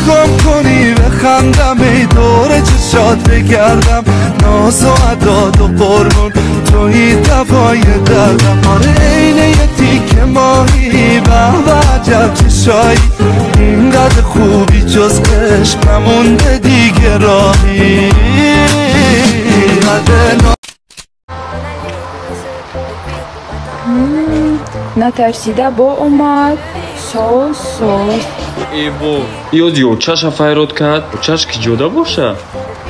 خم کنی بخندم ای دور چشات بگردم ناز و ادا و قربون تویی دوای دردم آره عین یه تیکه ماهی به به عجب چشایی اینقدر خوبی جز عشق نمونده دیگه راهی натарсида бо омад соз соз эво ёд ёчаша файрод кард очаш ки ҷода боша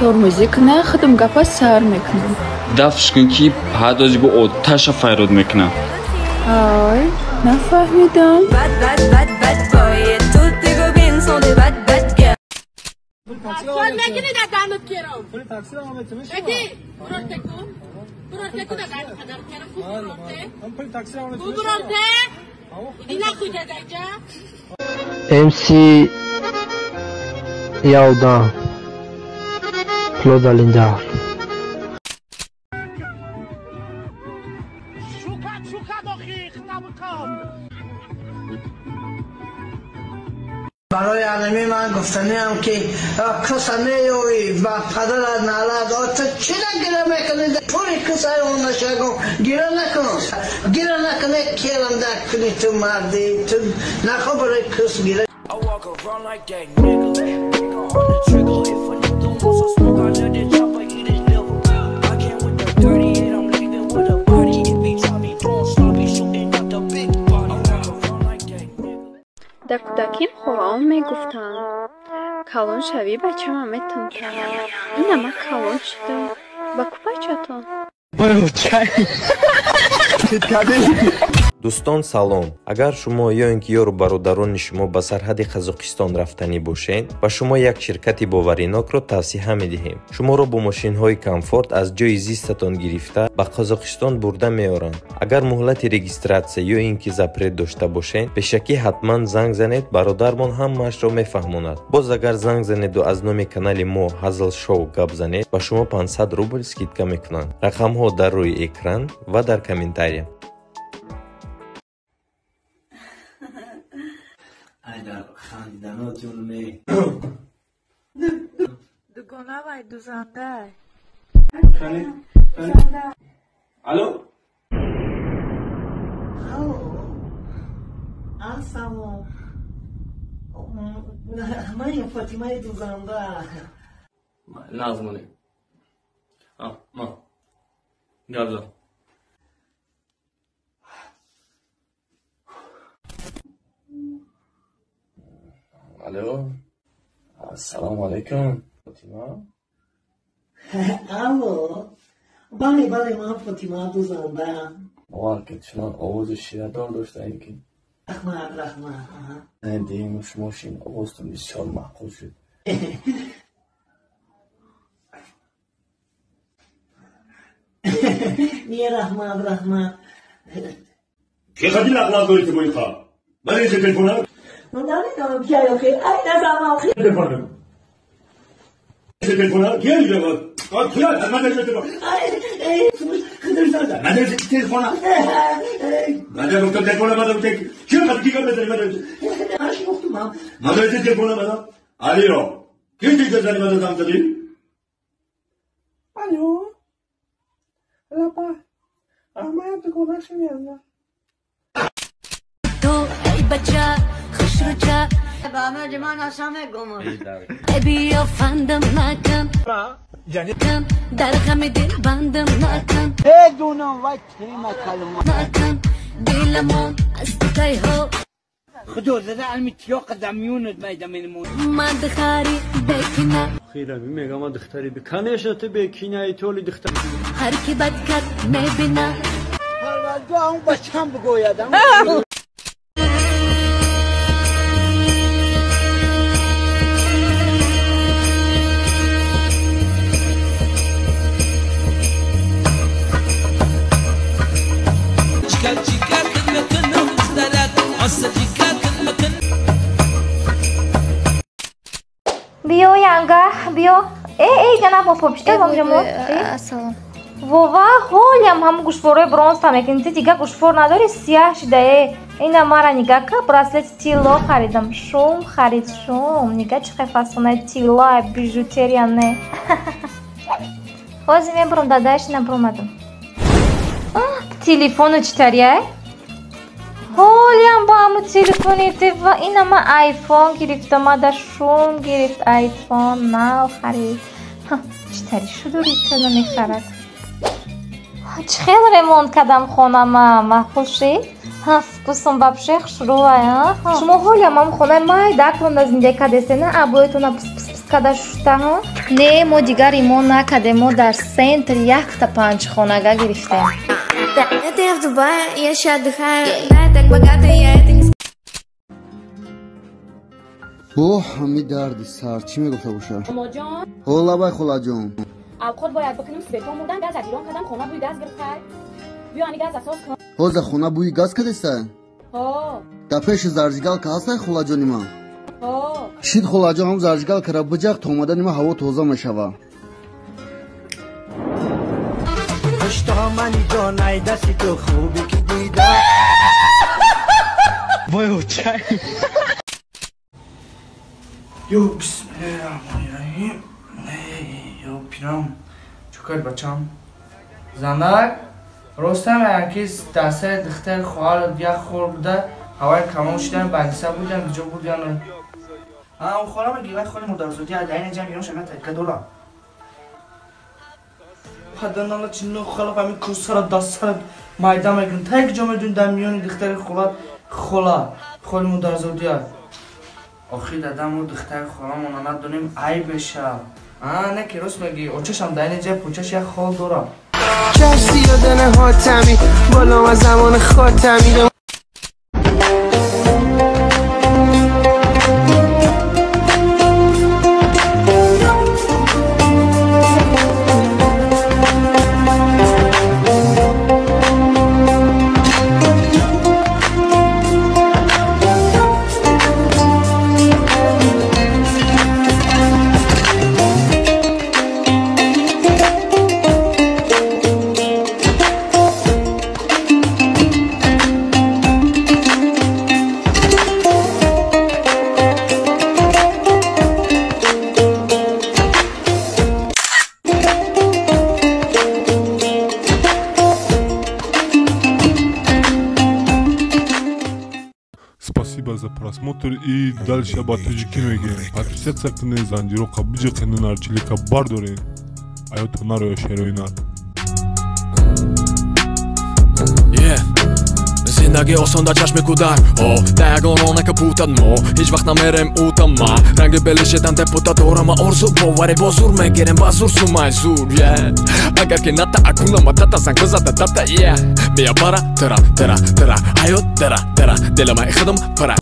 тормозӣ кна худам гапа сар мекунам дафш кун ки ҳадози бо оташа файрод мекунам ай нафаҳмидам. MC Yaudan Flodalindar. برای علمی من گفتنی هم که کس نیوی و پدر نالد تو چرا گیره میکنی پوری کس اون نشگم گیره نکن گیره نکنه کلم در کنی تو مردی تو نخو برای کس گیره. Дар кӯдаким холаон мегуфтанд: калон шавӣ бачама метонтам. Ина ман калон шудам. Ба ку бачатон? Дӯстон салом. Агар шумо ё ин ки ёру бародарони шумо ба сарҳади Қазоқистон рафтанӣ бошед, ба шумо як ширкати боваринокро тавсиҳа медиҳем. Шуморо бо мошинҳои комфорт аз ҷои зистатон гирифта ба Қазоқистон бурда меоранд. Агар муҳлати регистратсия ё ин ки запрет дошта бошед, пешакӣ ҳатман занг занед, бародармон ҳамаашро мефаҳмонад. Боз агар занг занеду аз номи канали мо Ҳазл Шоу гап занед, ба шумо 500 рубл скидка мекунанд. Рақамҳо дар рӯи экран ва дар комментария. Айдар хандиданотон ме. Дугона вай дузандай. Алло? Алло. Ассалом. Ман Фотимаи дузанда. Назмони. А, ма. Гап зад. Алло. Ассалому алайкум. Фотима? Алло. Бале, бале, ман Фотима дузандаам. Бовар ки чунон овози ширадор доштаем ки. Раҳмат, раҳмат. Дим шумо шин овозтон бисёр маъқул шуд. Не, раҳмат, раҳмат. Ки хади лағлағ дорӣ ту бои ха? Бале, телефона? من نمیدونم کی آخه ای نظرم آخه تلفن تلفن کی آ کی من تلفن ای من تلفن من گفتم تلفن من کی خط کی بزنی من من تلفن من الو کی دیگه زنی من زنگ زدی الو لپا احمد گوناش میاد تو ای بچه Биё янга, биё. Э, э, ҷанаб попишта бомҷамо. Ассалом. Вова, ҳолиам ҳамун гӯшворҳои бронза мекунӣ. Ту дига гӯшвор надорӣ, сияҳ шида, э. Ина мара нигаҳ ка, браслети тилло харидам. Шум харид, шум. Нигаҳ чӣ қадр фасонаи тилло, бижутерия не. Ҳозир мебурам, дадааш набуромадам. Телефону читарияй? Ҳолиам ба ҳамун телефони ва ина ма айфон гирифтам, ма да шум гирифт айфон нав харид. Читари шуду рита намехарад. Чӣ хел ремонт кардам хонама, маъқул шид? Вкусом вообще хушрӯай. Шумо ҳолиам ҳам хонаи майдаконда зиндагӣ кардесте, на обоятона пис-пис карда шуста? Не, мо дигар ремонт накардем, мо дар центр якта панҷхонага гирифтем. Это я в Дубае, я еще отдыхаю. Да, я так богата, я это не... Оҳ, ҳами дарди сар, чӣ мегуфта бошад? Омоҷон. Ҳо, лабай холаҷон. Авқот бояд бикунем, светҳо мурдан, газ аз Ирон кардам, хона бӯи газ гирифтай. Биё ани газ асос кун. Ҳозир хона бӯи газ кардеста? Ҳо. Дар пеши зарҷигалка ҳастай холаҷони ман? Ҳо. Шид холаҷон, ҳам зарҷигалкара биҷақ, то омадани ман ҳаво тоза мешава. Хуштомани ҷонай дасти ту хубе ки дида. Вой, очай. Ё бисмиллаҳир-раҳмонир-раҳим. Ё пирам. Чӯ кард бачам? Занак, ростам яки дастаи духтари хоҳарат як хор буда, ҳаваи камон шидан, балиса будан, куҷо будан? Он хора меги, вай холи модарзодӣ, айна ҷамъ ирон шамя тариқа дорам. Паданала чинно халаф ҳамин курсара дастсара майда мекунам. Тай куҷо медонӣ дар миёни духтари холат хола, холи модарзодия. Охир дадам мо духтари холамона надонем, айб мешавад. Не ки рост мегӣ, очашам дар ин ҷай пӯчаш як хол дорам. کشتی یادن حاتمی بالام از زمان خاتمی. Спасибо за просмотр и дальше ба тоҷикӣ мегирем. Подписаться кунед, занҷироқа биҷиқенед, нарчилика бардоред. Аёто нароя шероинар. Зиндагӣ осон дар чашми кӯдак, да ягон ронака путад, мо ҳеҷ вақт намерем утама. Ранги белишедан депутат дорама, орзу боварӣ бо зур мегирем, ба зур сумай зур. Агар ки ната акунама тата занг бизада тата, мия бара тара тара тара ҳаёт дара дара дилама худам пара.